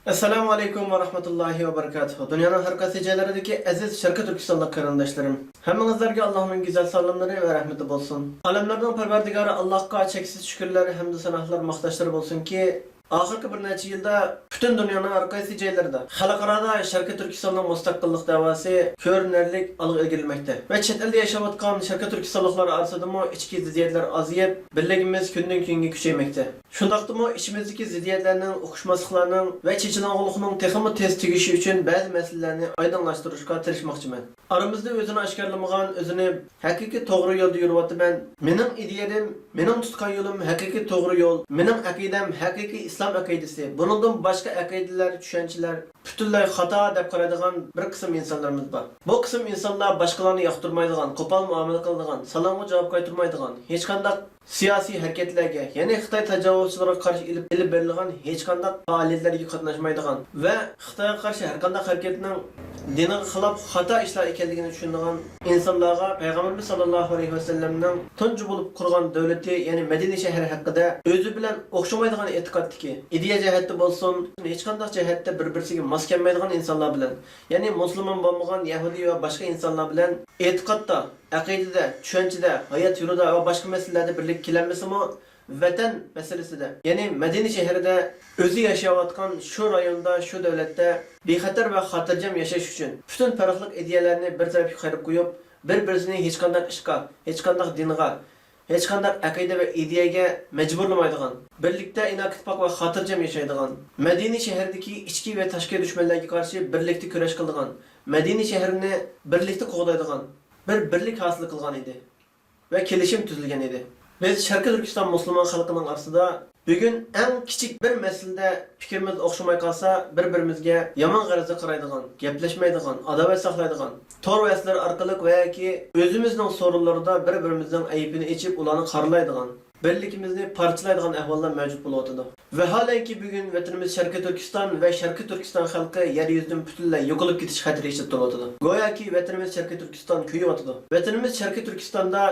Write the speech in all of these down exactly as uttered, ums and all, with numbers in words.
ئەسسالامۇ ئەلەيكۇم ۋە رەھمەتۇللاھى ۋە بەرىكاتۇھۇ. دۇنيانىڭ ھەر قايسى جايلىرىدىكى ئەزىز شەرقىي تۈركىستانلىق قېرىنداشلىرىم، ھەممىڭىزلەرگە ئاللاھنىڭ گۈزەل سالاملىرى ۋە رەھمىتى بولسۇن. ئالەملەرنىڭ پەرۋەردىگارى ئاللاھقا چەكسىز شۈكۈرلەر ھەمدە ساناقلار، ماختاشلار بولسۇنكى، ئاخىرقى بىر نەچچە يىلدا پۈتۈن دۇنيانىڭ ھەر قايسى جايلىرىدا خەلقئارادا شەرقىي تۈركىستاننىڭ مۇستەقىللىق دەۋاسى كۆرۈنەرلىك ئالغا ئىلگىرىلىمەكتە ۋە چەت ئەلدە ياشاۋاتقان شەرقىي تۈركىستانلىقلار ئارىسىدىمۇ ئىچكى زىددىيەتلەر ئازىيىپ، بىرلىكىمىز كۈندىن-كۈنگە كۈچەيمەكتە. شۇنداقتىمۇ ئىچىمىزدىكى زىددىيەتلەرنىڭ، ئۇقۇشماسلىقلارنىڭ ۋە چېچىلاڭغۇلۇقنىڭ تېخىمۇ تېز تۈگىشى ئۈچۈن بەزى مەسىلىلەرنى ئايدىڭلاشتۇرۇشقا تىرىشماقچىمەن. ئارىمىزدا ئۆزىنى ئاشكارىلىمىغان، ئۆزىنى ھەقىقىي توغرا يولدا يۈرۈۋاتىمەن، مېنىڭ ئىدىيەم، مېنىڭ تۇتقان يولۇم ھەقىقىي توغرا يول، مېنىڭ ئەقىدەم ھەقىقىي ئىسلام ئەقىدىسى، بۇنىڭدىن باشقا ئەقىدىلەر، چۈشەنچىلەر پۈتۈنلەي خاتا دەپ قارايدىغان بىر قىسىم ئىنسانلىرىمىز بار. بۇ قىسىم ئىنسانلار باشقىلارنى ياقتۇرمايدىغان، قوپال مۇئامىلە قىلىدىغان، سالامغا جاۋاب قايتۇرمايدىغان، ھېچقانداق سىياسىي ھەرىكەتلەرگە، يەنى خىتاي تاجاۋۇزچىلىرىغا قارشى ئېلىپ، ئېلىپ بېرىلغان ھېچقانداق پائالىيەتلەرگە قاتناشمايدىغان ۋە خىتايغا قارشى ھەرقانداق ھەرىكەتنىڭ دىنىغا خىلاپ خاتا ئىشلار ئىكەنلىكىنى چۈشىنىدىغان ئىنسانلارغا پەيغەمبىرىمىز ساللاللاھۇ ئەلەيھى ۋەسەللەمنىڭ تۇنجى بولۇپ قۇرغان دۆلىتى، يەنى مەدىنە شەھىرى ھەققىدە ئۆزى بىلەن ئوخشىمايدىغان ئېتىقادتىكى، ئىدىيە جەھەتتە بولسۇن، ھېچقانداق جەھەتتە بىر-بىرسىگە ماس كەلمەيدىغان ئىنسانلار بىلەن، يەنى مۇسۇلمان بولمىغان يەھۇدىي ۋە باشقا ئىنسانلار بىلەن ئېتىقادتا، ئەقىدىدە، چۈشەنچىدە، ھايات يولىدا ۋە باشقا مەسىلىلەردە بىرلىككە كېلەلمىسىمۇ، ۋەتەن مەسىلىسىدە، يەنى مەدىنە شەھىرىدە ئۆزى ياشاۋاتقان شۇ رايوندا، شۇ دۆلەتتە بىخەتەر ۋە خاتىرجەم ياشاش ئۈچۈن پۈتۈن پەرقلىق ئىدىيەلەرنى بىر تەرەپكە قايرىپ قويۇپ، بىر-بىرسىنى ھېچقانداق ئىشقا، ھېچقانداق دىنغا، ھېچقانداق ئەقىدە ۋە ئىدىيەگە مەجبۇرلىمايدىغان، بىرلىكتە ئىناق-ئىتتىپاق ۋە خاتىرجەم ياشايدىغان، مەدىنە شەھىرىدىكى ئىچكى ۋە تاشقى دۈشمەنلەرگە قارشى بىرلىكتە كۈرەش قىلىدىغان، مەدىنە شەھىرىنى بىرلىكتە قوغدايدىغان بىر بىرلىك ھاسىل قىلغان ئىدى ۋە كېلىشىم تۈزۈلگەن ئىدى. بىز شەرقىي تۈركىستان مۇسۇلمان خەلقىنىڭ ئارىسىدا بۈگۈن ئەڭ كىچىك بىر مەسىلىدە پىكرىمىز ئوخشىماي قالسا، بىر-بىرىمىزگە يامان غەرەزدە قارايدىغان، گەپلەشمەيدىغان، ئاداۋەت ساقلايدىغان، تور ۋە سىلەر ئارقىلىق ۋە ياكى ئۆزىمىزنىڭ سورۇنلىرىدا بىر-بىرىمىزنىڭ ئەيىبىنى ئېچىپ، ئۇلارنى قارىلايدىغان، بىرلىكىمىزنى پارچىلايدىغان ئەھۋاللار مەۋجۇت بولۇۋاتىدۇ. ۋەھالەنكى، بۈگۈن ۋەتىنىمىز شەرقىي تۈركىستان ۋە شەرقىي تۈركىستان خەلقى يەر يۈزىدىن پۈتۈنلەي يوقىلىپ كېتىش خەتىرى ئىچىدە تۇرۇۋاتىدۇ. گوياكى ۋەتىنىمىز شەرقىي تۈركىستان كۆيۈۋاتىدۇ. ۋەتىنىمىز شەرقىي تۈركىستاندا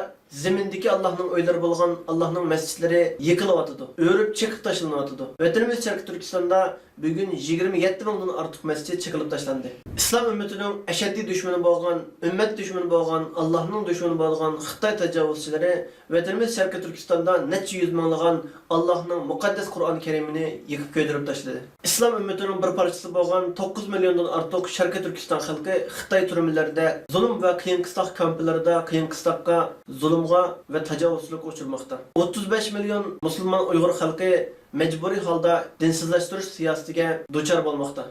زېمىندىكى ئاللاھنىڭ ئۆيلىرى بولغان ئاللاھنىڭ مەسچىتلىرى يىقىلىۋاتىدۇ، ئۆرۈپ چېقىپ تاشلىنىۋاتىدۇ. ۋەتىنىمىز شەرقىي تۈركىستاندا بۈگۈن يىگىرمە يەتتە مىڭدىن ئارتۇق مەسچىت چېقىلىپ تاشلاندى. ئىسلام ئۈممىتىنىڭ ئەشەددىي دۈشمىنى بولغان، ئۈممەت دۈشمىنى بولغان، ئاللاھنىڭ دۈشمىنى بولغان خىتاي تاجاۋۇزچىلىرى ۋەتىنىمىز شەرقىي تۈركىستاندا نەچچە يۈز مىڭلىغان ئاللاھنىڭ مۇقەددەس قۇرئان كەرىمىنى يېقىپ كۆيدۈرۈپ تاشلىدى. ئىسلام ئۈممىتىنىڭ بىر پارچىسى بولغان توققۇز مىليوندىن ئارتۇق شەرقىي تۈركىستان خەلقى خىتاي تۈرمىلىرىدە زۇلۇم ۋە قىيىن قىستاق كامپلىرىدا قىيىن قىستاققا، زۇلۇمغا ۋە تاجاۋۇزچىلىققا ئۇچرىماقتا. ئوتتۇز بەش مىليون مۇسۇلمان ئۇيغۇر خەلقى مەجبۇرىي ھالدا دىنسىزلاشتۇرۇش سىياسىتىگە دۇچار بولماقتا.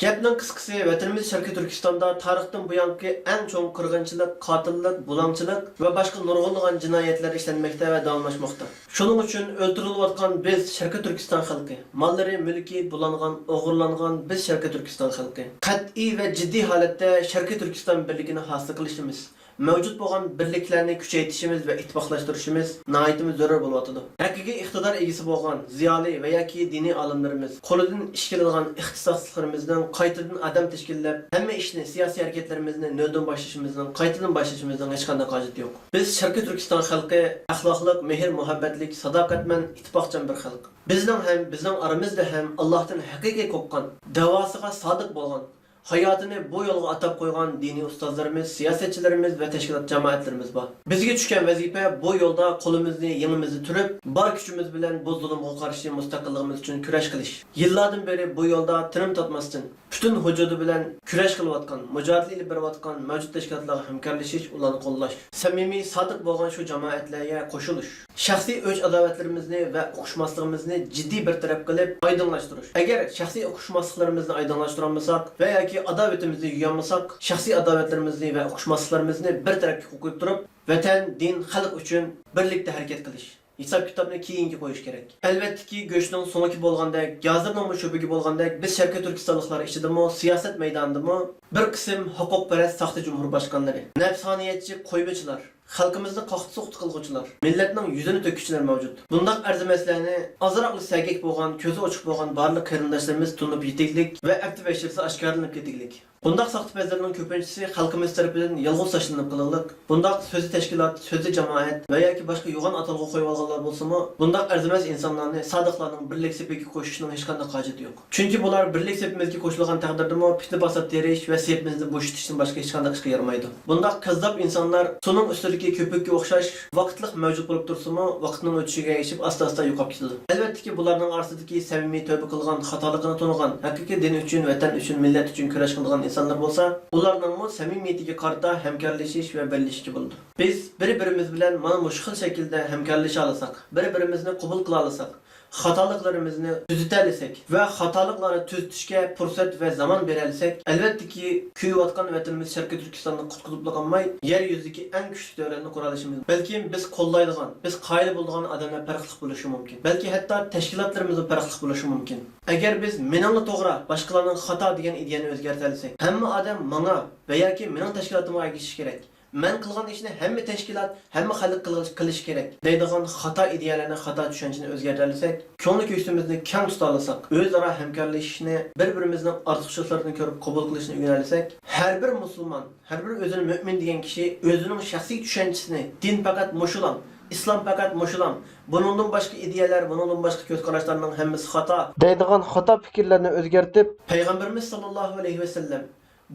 گەپنىڭ قىسقىسى، ۋەتىنىمىز شەرقىي تۈركىستاندا تارىختىن بۇيانقى ئەڭ چوڭ قىرغىنچىلىق، قاتىللىق، بۇلاڭچىلىق ۋە باشقا نۇرغۇنلىغان جىنايەتلەر ئىشلەنمەكتە ۋە داۋاملاشماقتا. شۇنىڭ ئۈچۈن ئۆلتۈرۈلۈۋاتقان بىز شەرقىي تۈركىستان خەلقى، ماللىرى، مۈلكى بۇلانغان، ئوغرىلانغان بىز شەرقىي تۈركىستان خەلقى قەتئىي ۋە جىددىي ھالەتتە شەرقىي تۈركىستان بىرلىكىنى ھاسىل قىلىشىمىز، مەۋجۇت بولغان بىرلىكلەرنى كۈچەيتىشىمىز ۋە ئىتتىپاقلاشتۇرۇشىمىز ناھايىتىمۇ زۆرۈر بولۇۋاتىدۇ. ھەقىقىي ئىقتىدار ئىگىسى بولغان زىيالىي ۋە ياكى دىنىي ئالىملىرىمىز، قولىدىن ئىش كېلىدىغان ئىختىساسلىقلىرىمىزنىڭ قايتىدىن ئادەم تەشكىللەپ، ھەممە ئىشنى، سىياسىي ھەرىكەتلىرىمىزنى نۆلدىن باشلىشىمىزنىڭ، قايتىدىن باشلىشىمىزنىڭ ھېچقانداق ھاجىتى يوق. بىز شەرقىي تۈركىستان خەلقى ئەخلاقلىق، مېھىر-مۇھەببەتلىك، ساداقەتمەن، ئىتتىپاقچان بىر خەلق. بىزنىڭ ھەم بىزنىڭ ئارىمىزدا ھەم ئاللاھتىن ھەقىقىي قورققان، دەۋاسىغا سادىق بولغان، ھاياتىنى بۇ يولغا ئاتاپ قويغان دىنىي ئۇستازلىرىمىز، سىياسەتچىلىرىمىز ۋە تەشكىلات جامائەتلىرىمىز بار. بىزگە چۈشكەن ۋەزىپە بۇ يولدا قولىمىزنى، يېڭىمىزنى تۈرۈپ، بار كۈچىمىز بىلەن بۇ زۇلۇمغا قارشى مۇستەقىللىقىمىز ئۈچۈن كۈرەش قىلىش. يىللاردىن بېرى بۇ يولدا تىنىم تارتماستىن، پۈتۈن ۋۇجۇدى بىلەن كۈرەش قىلىۋاتقان، مۇجادىلە ئېلىپ بېرىۋاتقان مەۋجۇت تەشكىلاتلارغا ھەمكارلىشىش، ئۇلارنى قوللاش. سەمىمىي، سادىق بولغان شۇ جامائەتلەرگە قوشۇلۇش. شەخسىي ئۆچ-ئاداۋەتلىرىمىزنى ۋە ئۇقۇشماسلىقىمىزنى جىددىي بىر تەرەپ قىلىپ ئايدىڭلاشتۇرۇش. ئەگەر شەخسىي ئۇقۇشماسلىقلىرىمىزنى ئايدىڭلاشتۇرالمىساق ۋە ياكى ئاداۋىتىمىزنى يۇيالمىساق، شەخسىي ئاداۋەتلىرىمىزنى ۋە ئۇقۇشماسلىقلىرىمىزنى بىر تەرەپكە قويۇپ تۇرۇپ، ۋەتەن، دىن، خەلق ئۈچۈن بىرلىكتە ھەرىكەت قىلىش. ھېساب-كىتابنى كېيىنگە قويۇش كېرەك. ئەلۋەتتىكى، گۆشنىڭ سۆڭىكى بولغاندەك، گازىرنىڭمۇ شۆپىكى بولغاندەك، بىز شەرقىي تۈركىستانلىقلار ئىچىدىمۇ، سىياسەت مەيدانىدىمۇ بىر قىسىم ھوقۇقپەرەس ساختا جۇمھۇر باشقانلىرى، نەپسانىيەتچى قويمىچىلار، خەلقىمىزنى قاقتى-سوقتى قىلغۇچىلار، مىللەتنىڭ يۈزىنى تۆككۈچىلەر مەۋجۇت. بۇنداق ئەرزىمەسلەرنى ئازراقلا سەگەك بولغان، كۆزى ئوچۇق بولغان بارلىق قېرىنداشلىرىمىز تونۇپ يېتىگلىك ۋە ئەپتى بەشىرسە ئاشكارىلىنىپ كېتىگلىك. بۇنداق ساختىپەزلەرنىڭ كۆپىنچىسى خەلقىمىز تەرىپىدىن يالغۇز تاشلىنىپ قېلىڭلىق. بۇنداق سۆزى تەشكىلات، سۆزى جامائەت ۋە ياكى باشقا يوغان ئاتالغۇ قويۇۋالغانلار بولسىمۇ، بۇنداق ئەرزىمەس ئىنسانلارنى سادىقلارنىڭ بىرلىك سېپىگە قوشۇشنىڭ ھېچقانداق ھاجىتى يوق. چۈنكى بۇلار بىرلىك سېپىمىزگە قوشۇلغان تەقدىردىمۇ پىتنە-پاسات تېرىش ۋە سېپىمىزنى بوشىتىشتىن باشقا ھېچقانداق ئىشقا يارىمايدۇ. بۇنداق كاززاپ ئىنسانلار سۇنىڭ ئۈستىدىكى كۆپۈككە ئوخشاش ۋاقىتلىق مەۋجۇت بولۇپ تۇرسىمۇ، ۋاقىتنىڭ ئۆتۈشىگە ئەگىشىپ ئاستا-ئاستا يوقاپ كېتىدۇ. ئەلۋەتتىكى، بۇلارنىڭ ئارىسىدىكى سەمىمىي تەۋبە قىلغان، خاتالىقىنى تونۇغان، ھەقىقىي دىن ئۈچۈن، ۋەتەن ئۈچۈن، مىللەت ئۈچۈن كۈرەش قىلىدىغان ئىنسانلار بولسا، ئۇلارنىڭمۇ سەمىمىيىتىگە قارىتا ھەمكارلىشىش ۋە بىرلىشىشكە بولىدۇ. بىز بىر-بىرىمىز بىلەن مانا مۇشۇ خىل شەكىلدە ھەمكارلىشالىساق، بىر-بىرىمىزنى قوبۇل قىلالىساق، خاتالىقلىرىمىزنى تۈزىتەلىسەك ۋە خاتالىقلارنى تۈزىتىشكە پۇرسەت ۋە زامان بېرەلىسەك، ئەلۋەتتىكى، كۆيۈۋاتقان ۋەتىنىمىز شەرقىي تۈركىستاننى قۇتقۇزۇپلا قالماي، يەر يۈزىدىكى ئەڭ كۈچلۈك دۆلەتنى قۇرالىشىمىز. بەلكىم بىز قوللايدىغان، بىز قايىل بولىدىغان ئادەملەر پەرقلىق بولۇشى مۇمكىن. بەلكى ھەتتا تەشكىلاتلىرىمىزمۇ پەرقلىق بولۇشى مۇمكىن. ئەگەر بىز مېنىڭلا توغرا، باشقىلارنىڭ خاتا دېگەن ئىدىيەنى ئۆزگەرتەلىسەك، ھەممە ئادەم ماڭا ۋە ياكى مېنىڭ تەشكىلاتىمغا ئەگىشىشى كېرەك. مەن قىلغان ئىشنى ھەممە تەشكىلات، ھەممە خەلق قىلغ-، قىلىشى كېرەك دەيدىغان خاتا ئىدىيەلەرنى، خاتا چۈشەنچىنى ئۆزگەرتەلىسەك، كۆڭلى كۆكسىمىزنى كەڭ تۇتالىساق، ئۆزئارا ھەمكارلىشىشنى، بىر-بىرىمىزنىڭ ئارتۇقچىلىقلىرىنى كۆرۈپ قوبۇل قىلىشنى ئۆگىنەلىسەك، ھەر بىر مۇسۇلمان، ھەر بىر ئۆزىنى مۆمىن دېگەن كىشى ئۆزىنىڭ شەخسىي چۈشەنچىسىنى، دىن پەقەت مۇشۇلام، ئىسلام پەقەت مۇشۇلام، بۇنىڭدىن باشقا ئىدىيەلەر، بۇنىڭدىن باشقا كۆز قاراشلارنىڭ ھەممىسى خاتا دەيدىغان خاتا پىكىرلەرنى ئۆزگەرتىپ، پەيغەمبىرىمىز ساللاللاھۇ ئەلەيھى ۋەسەللەم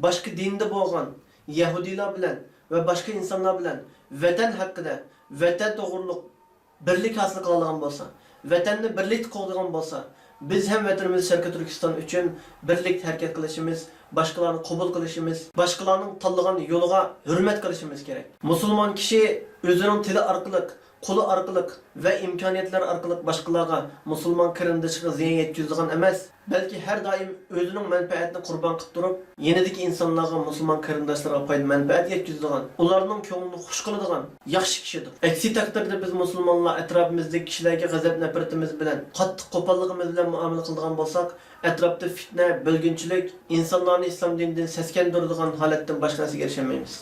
باشقا دىندا بولغان يەھۇدىيلار بىلەن ۋە باشقا ئىنسانلار بىلەن ۋەتەن ھەققىدە، ۋەتەن توغرۇلۇق بىرلىك ھاسىل قىلالىغان بولسا، ۋەتەننى بىرلىكتە قوغدىغان بولسا، بىز ھەم ۋەتىنىمىز شەرقىي تۈركىستان ئۈچۈن بىرلىكتە ھەرىكەت قىلىشىمىز، باشقىلارنى قوبۇل قىلىشىمىز، باشقىلارنىڭ تاللىغان يولىغا ھۆرمەت قىلىشىمىز كېرەك. مۇسۇلمان كىشى ئۆزىنىڭ تىلى ئارقىلىق، قولى ئارقىلىق ۋە ئىمكانىيەتلەر ئارقىلىق باشقىلارغا، مۇسۇلمان قېرىندىشىغا زىيان يەتكۈزىدىغان ئەمەس، بەلكى ھەر دائىم ئۆزىنىڭ مەنپەئەتىنى قۇربان قىلىپ تۇرۇپ، يېنىدىكى ئىنسانلارغا، مۇسۇلمان قېرىنداشلىرىغا پايدا مەنپەئەت يەتكۈزىدىغان، ئۇلارنىڭ كۆڭلىنى خۇش قىلىدىغان ياخشى كىشىدۇر. ئەكسى تەقدىردە بىز مۇسۇلمانلار ئەتراپىمىزدىكى كىشىلەرگە غەزەپ-نەپرىتىمىز بىلەن، قاتتىق قوپاللىقىمىز بىلەن مۇئامىلە قىلىدىغان بولساق، ئەتراپتا پىتنە، بۆلگۈنچىلىك، ئىنسانلارنى ئىسلام دىنىدىن سەسكەندۈرىدىغان ھالەتتىن باشقا نەرسىگە ئېرىشەلمەيمىز.